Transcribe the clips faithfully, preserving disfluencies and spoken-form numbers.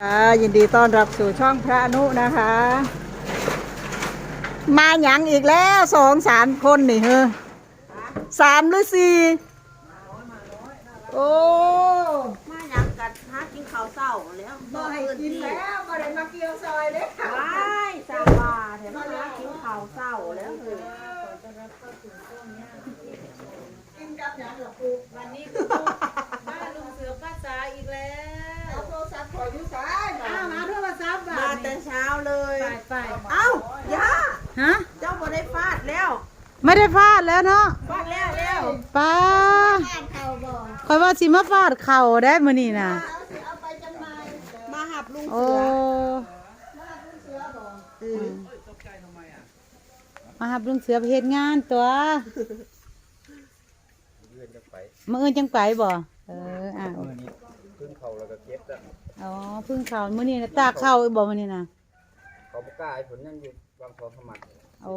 ค่ะ ยินดีต้อนรับสู่ช่องพระอนุนะคะ มาหยังอีกแล้ว สองสามคนนี่เฮ้อ สามหรือสี่ โอ้ มาหยังกันหากินข้าวเช้าแล้ว บ่ให้กินแล้วบ่ได้มาเกี่ยวซอยเด้ ว้ายสาบาแถมมาหากินข้าวเช้าแล้ว กินกับหยังล่ะปุ๊ วันนี้ก็บ้านลุงเสือป้าจ๋าอีกแล้ว เอาโทรศัพท์ข่อยอยู่ไสาย อ้าวมาโทรศัพท์ มา บ้าน แต่เช้าเลย ไปไป เอ้าย่า ฮะ เจ้าบ่ได้ฟาดแล้ว ไม่ได้ฟาดแล้วเนาะ ฟาดแล้วแล้ว ป้า อ่านข่าวบ่ คอยว่าสิมาฟาดเข่าได้มื้อนี้นะ เอาสิเอาไปจำหน่าย มาหับลุง โอ้ เสือ มาหาคุณเสือบ่ อืม มาหับลุงเสือไปเฮ็ดงานตัว เพื่อนจะไป มื้ออื่นจังไปบ่ เอออ่ะ เมื่อนี้ขึ้นเขาแล้วก็เก็บแล้ว อ๋อเพิ่งเข้ามื้อนี้นะตากเข้าบ่มื้อนี้นะ เขาบ่กล้าให้ผลยังอยู่บางสองสมัคร โอ้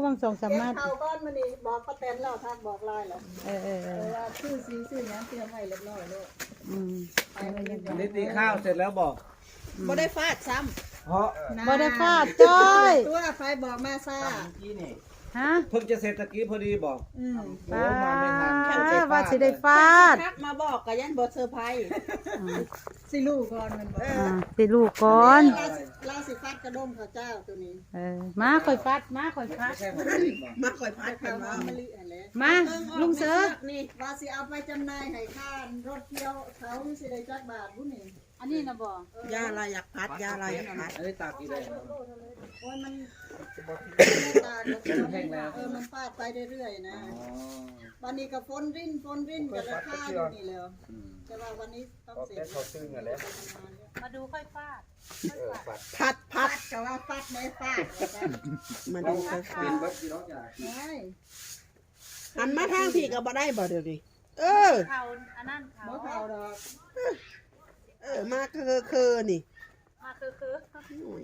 บางสองสามมัด เก็บข่าวก้อนมานี่บอกป้าแตนแล้วทักบอกไลน์แล้ว เออเออเอ เอ อ อว่าชื่อสีชื่อหยังเตรียมไว้เรียบร้อยแล้ว อืม นี่ตีข้าวเสร็จแล้วบอก บ่ได้ฟาดซ้ เพราะ นะ บ่ได้ฟาดจ้อย ตัวไฟบอกมาซา เมื่อกี้นี่ ฮะ เพิ่งจะเสร็จตะกี้พอดีบอก อืม โอ้มาไม่ทัน อ่า เสีย ว่าสิได้ฟาด ำทักมาบอกก็ยังบ่เซอร์ไพรส์ อืม สิลูกก่อนมันบอก เออ อ่าสิลูกก่อน ลาสิลาสิฟัดกระด้งข้าวเจ้าตัวนี้ เออมาค่อยฟัดมาค่อยฟัด ไม่ใช่ของเด็กบอก มาคอยพัดกัน ข้าว มา มะลิอะไร มาลุงเสือ นี่ ว่าสิเอาไปจำหน่ายให้ข้านรถเที่ยวเขาสิได้จักบาทบุ้นี่ อันนี้นะบ่ ย่าลาอยากพัดย่าลาอยากพัด อันนี้ตากกี่ใบครับ โอ้ยมัน แห้งแล้ว เออมันฟาดไปเรื่อยๆนะ อ๋อ วันนี้ก็ฝนรินฝนรินกันแล้วข้าอยู่นี่แล้ว อืม แต่ว่าวันนี้ต้อง ก็ เสร็ แค่ จ เขาซื้อกันแล้ว มาดูค่อยฟาด เออปัด พัดพัด ก็ว่าฟัดไม่ฟาด มาดูค่อย กิน ๆ เบิดกี่รอบจ้ะ ใช่ หันมาทางพี่ก็บ่ได้บ่เดี๋ยวนี้เออ เขาอันนั้นเขา บ่เผาดอก เออมาคือคือนี่ มาคือคือ อุ้ย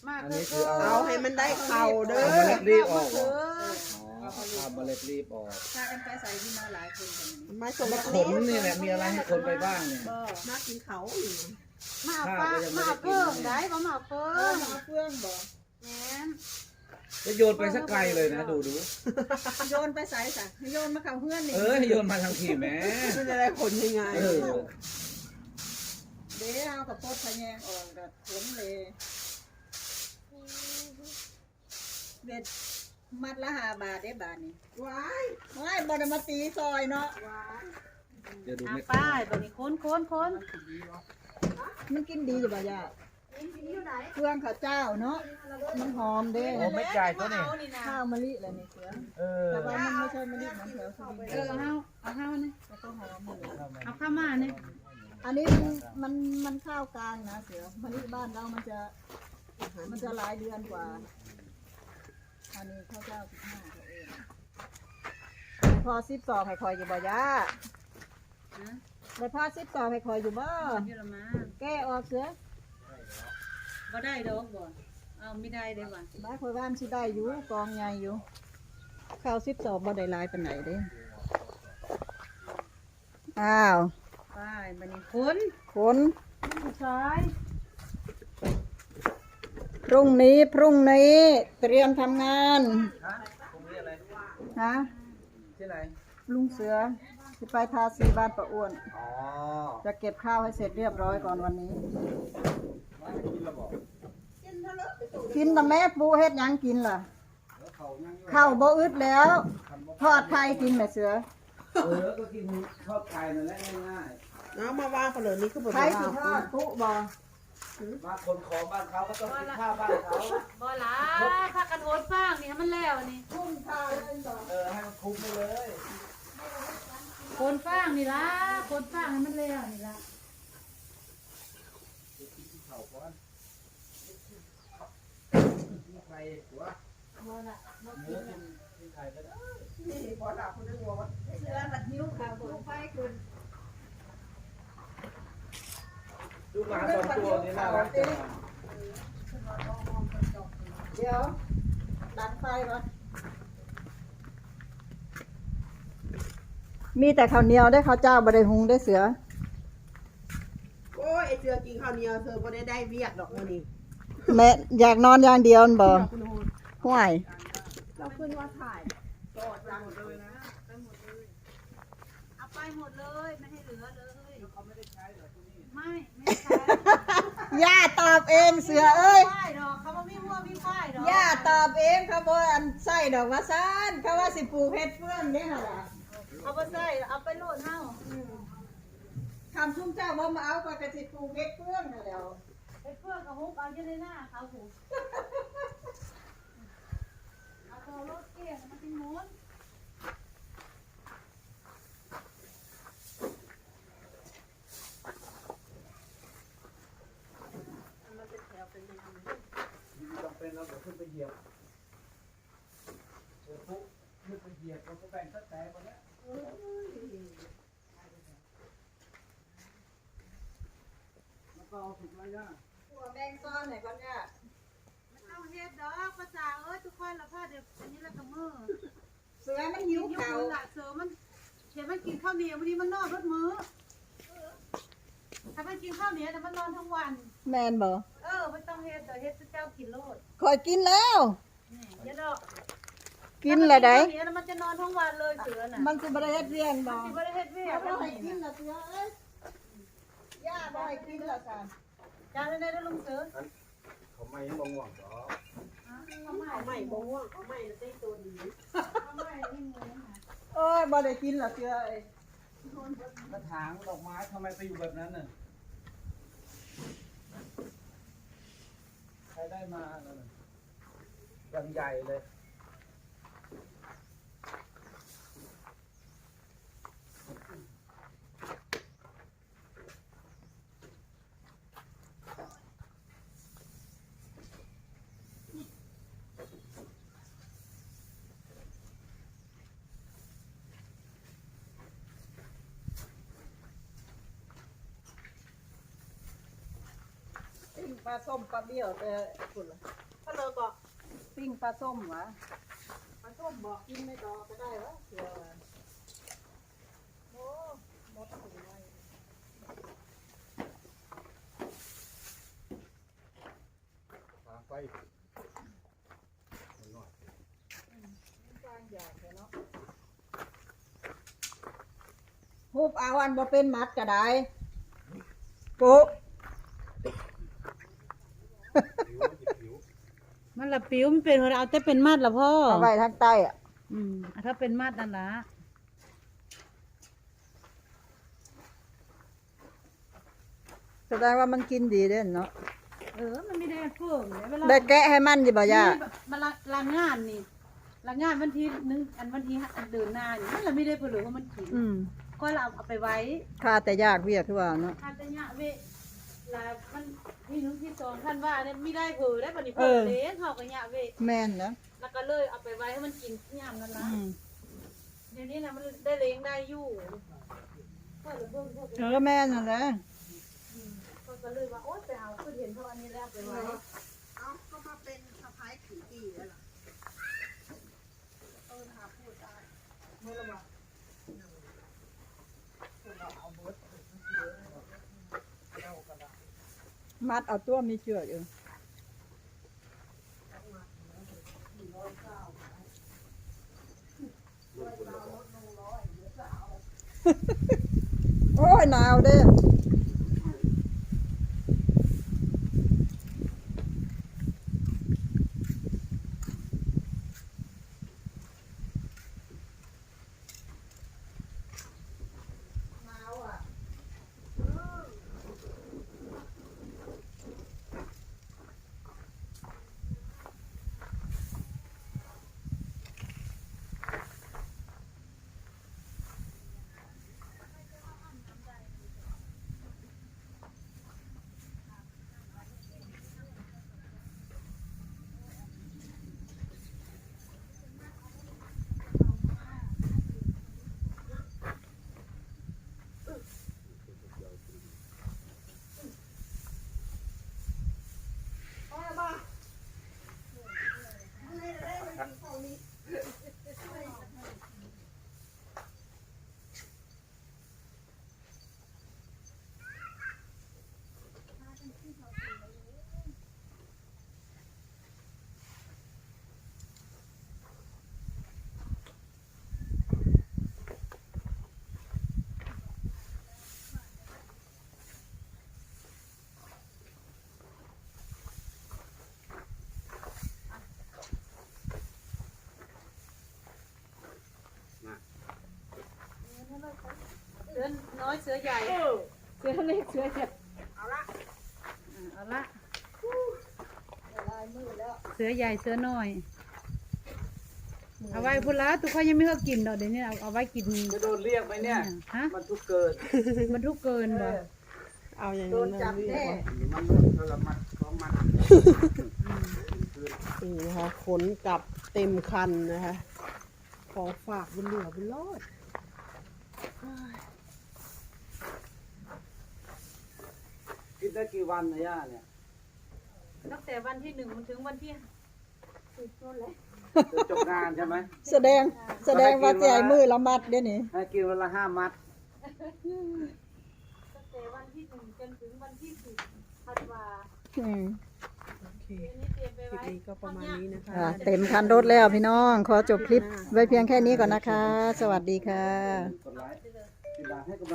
มา อัน คือ นี้คื คือ อ เอา เอาให้มันได้เขาเด้อ เอาเมล็ดรีบออก คือ อ๋อเอาเมล็ดรีบออก พากันไปใส่ที่มาหลายคนกัน มาส่ง มา มา ขนนี่แหละมีอะไรให้ขนไปบ้างเนี่ย บ่ มากินเขา มาเอาปลามาเอาเพิ่มได้บ่มาเอาเพิ่ เออ ม มาเอาเฟื่องบ่ แม่น จะโยนไปสักไกลเลยนะดูดู โยนไปใส่สะโยนมาเข้าเฮือนนี่ เออโยนมาทางทีแม่ มันจะได้ผลยังไง เออ เดี๋ยวเอากับปดพะแยงออกกับขนเลยเบ็ดมัดละห้าบาทได้บาทนี่ ว้าย ว้ายบ่ได้มาตีซอยเนาะ ว้าย เดี๋ยวดู อ่ะ ไม่ ป้ายบ่นี่คนคนคน มันกินดีอยู่บ่ย่า กินอยู่ไหน เฟื่องข้าวเจ้าเนาะมันหอมเด้ โอ้เม็ดใหญ่ตัวนี่ เอานี่นะ ข้าวมะลิอะไรนี่เฟื่อง เออ แต่ว่ามันไม่ใช่มะลิเหมือนแถวสุรินทร์ เออเอาเอาเอานี่ แล้วก็หอมอยู่ เอาเข้ามานี่ อันนี้มันมันมันข้าวกลางนะเสือมะลิบ้านเรามันจะมันจะหลายเดือนกว่า อันนี้ข้าวเจ้าสิบห้าเขาเองพอสิบสองให้คอยอยู่บ่ย่า ฮะ บ่พอสิบสองให้คอยอยู่บ่ มันอยู่ละมา แก้ออกเสือ บ่ได้ดอกบ่เอาไม่ได้ได้บ่ บ้าคอยว่านสิได้อยู่กองใหญ่อยู่ข้าวสิบสองบ่ได้หลายปานไหนเด้อ้าว ป้ายบ่นี่คน คน ผู้ชาย พรุ่งนี้พรุ่งนี้เตรียมทำงาน ฮะตรงนี้อะไร ฮะ ที่ไหน ลุงเสือสิไปทาสีบ้านป้าอ้วน อ๋อ จะเก็บข้าวให้เสร็จเรียบร้อยก่อนวันนี้ ว่าจะกินระบอก กินแต่แม่ปูเฮ็ดหยังกินล่ะ แล้วเขายังอยู่ ข้าวบ่อึดแล้ว ทอดไข่กินแม่เสือ เออก็กินทอดไข่นั่นแหละง่าย เอามาวางไปเลยนี่คือแบบ ไข่สิทอดปุบ่ ๆมาขนของบ้านเขาก็ต้องกินข้าวบ้านเขา บ่ล่ะพากันโอนฟางนี่ให้มันแล้วนี่ คุ้มค่าเลยบ่ เออให้มันคุ้มไปเลย โอนฟางนี่ล่ะโอนฟางให้มันแล้วนี่ล่ะ เขาก่อนมีใครหัว บ่ล่ะบ่ ห กิ มู นล่ะ มีใครก็ได้ นี่บ่ล่ะคุณนึกว่า เสือบัดหิวข้าวลูกไฟขึ้น ดูหมาสองตัวนี้น่ารักจัง เดี๋ยวดังไฟก่อนมีแต่ข้าวเหนียวได้ข้าวเจ้าบ่ได้หุงได้เสือ ไอ้เสือกินข้าวเหนียวเสือบ่ได้ได้เวียกดอกมื้อนี้ แม่อยากนอนอย่างเดียวนั่นบ่ อยากนอน ห่วย เราขึ้นว่าถ่าย เอาไปหมดเลย ไม่ให้เหลือเลย ไม่ ไม่ใช่ ย่าตอบเองเสือเอ้ย ไม่ใช่ดอก เขาไม่มีหัวมีควายดอก ย่าตอบเองเขาบ่อันใส่ดอกว่าซั่นเขาว่าสิปลูกเห็ดเฟืองเด้หั่นล่ะ เขาบ่ใส่ เอาไปโลดเฮา อืม คำซุมเจ้าบ่มาเอาก็กะสิปลูกเห็ดเฟืองนั่นแหล้ว เห็ดเฟืองก็หุบเอาอยู่ในนาเขาพุ้น เอาตัวรถเกี่ยงมาทิ้งหมด มันเป็นแถวเป็นแนว จำเป็นแล้วเดี๋ยวขึ้นไปเหยียบ เดี๋ยวปุ๊บขึ้นไปเหยียบ เราก็แบ่งสักแถวก่อนนะ แล้วก็เอาสุกแล้วย่า หัวแมงซ่อนไหนก่อนย่า มันต้องเฮ็ดดอกภาษาเอ้ย ทุกคนละพ่อเดี๋ยวอันนี้ละกะมือ เสือมันหิว หิว เขา ละเสือมัน เดี๋ยวมันกินข้าวเหนียววันนี้มันนอนรถมือ ถ้ามันกินข้าวเหนียวแต่มันนอนทั้งวัน แม่นบ่ เออ มันต้องเฮ็ดเดี๋ยวเฮ็ดเจ้ากินโลด ข่อยกินแล้ว นี่อย่าดอก กินแล้วใด๋ ถ้ามันกินข้าวเหนียวแล้วมันจะนอนทั้งวันเลยเสือน่ะ มันสิบ่ได้เฮ็ดเวียกบ่ มันสิบ่ได้เฮ็ดเวียก บ่ให้กินละเสือเอ้ย ย่าบ่ให้กินละจ้ะ จ้าได้ได้ลุงเสือ อันเขาไม่ยังบ่ง่วงดอก เขาไม่บ่ง่วง เขาไม่ละได้ตัวดี เขาไม่นี่หมูนะ โอ้ย บ่ได้กินละเสือเอ้ย กระถางดอกไม้ทำไมไปอยู่แบบนั้นน่ะ ใครได้มาแล้วน่ะ อย่างใหญ่เลย ปิ้งปลาส้มปลาเดี่ยวแต่คุณล่ะ ปลาเลิกบอก ปิ้งปลาส้มหวะ ปลาส้มบอก กินไม่ต่อก็ได้วะเผื่อวะ โอ้ หมดถุงไว้ ทางไปหน่อย อืม มันกว้างใหญ่เลยเนาะ หุบเอาอันบ่เป็นมัดก็ได้ โกะ ผิวมันจะผิว มันละปิว มันเป็น เอาแต่เป็นมัดละพ่อ เอาไว้ทางใต้อะ อืม อ่ะ ถ้าเป็นมัดนั่นละ แสดงว่ามันกินดีเด้เนาะ เออ มันมีได้เพิ่มเลย เวลา ได้แกะให้มันอยู่บ่ย่า นี่ มาละ ละงานนี่ ละงานวันที่หนึ่ง อันวันที่ห้า อันเดือนหน้านี่ มันละมีได้เพิ่มเลย เพราะมันกิน อืม ก็ละเอาไปไว้ ข้าแต่ยากเวียกคือว่าเนาะ ข้าแต่ยากเวะ ละมันที่หนึ่งที่สองธันวาเนี่ย มีได้เพิ่มได้ บัดนี้เพิ่ม เออ เลย เขาก็ยากเวะ แม่นนะ แล้วก็เลยเอาไปไว้ให้มันกินยามนั้นละ อืม เดี๋ยวนี้นะมันได้เลี้ยงได้อยู่ เปิดระเบิดพวก เออ แม่นนั่นแหละ อืม เพิ่นก็เลยว่า โอ๊ย ไปเอา คือเห็นเท่าอันนี้แล้วไปไว้ เนาะ เอ้า ก็มาเป็นสะใภ้กี่ปีแล้วล่ะ เออ หาพูดได้ เมื่อละวะ เพิ่นเอาเบิด มัดเอาตัวมีเจือกอยู่ โอ้ย หนาวเด้อ เสือใหญ่ เสือเล็ก เสือใหญ่ เอาละ อ่า เอาละ เสือใหญ่ เสือน้อย เอาไว้พุ้นละ ทุกคนยังไม่เฮากินดอก เดี๋ยวนี้เอา เอาไว้กิน จะโดนเรียกไหมเนี่ย ฮะ มันทุกเกิน มันทุกเกินบ่ เอาอย่างนั้นเลย มันเท่าละมัดสองมัด นี่นะคะ ขนกลับเต็มคันนะคะ ของฝากบนเหลือบุญรอด คิดได้กี่วันนะย่าเนี่ย ตั้งแต่วันที่หนึ่งถึงวันที่สิบนู่นแหละ จบงานใช่ไหม แสดง แสดงว่าสิให้มื้อละมัดเด้อนี่ ให้กินวันละห้ามัด ตั้งแต่วันที่หนึ่งจนถึงวันที่สิบธันวา อืม โอเค คลิปนี้ก็ประมาณนี้นะคะ อ่ะ เต็มคันรถแล้วพี่น้อง ขอจบคลิปไว้เพียงแค่นี้ก่อนนะคะ สวัสดีค่ะ กดไลค์ กดไลค์ให้กำลัง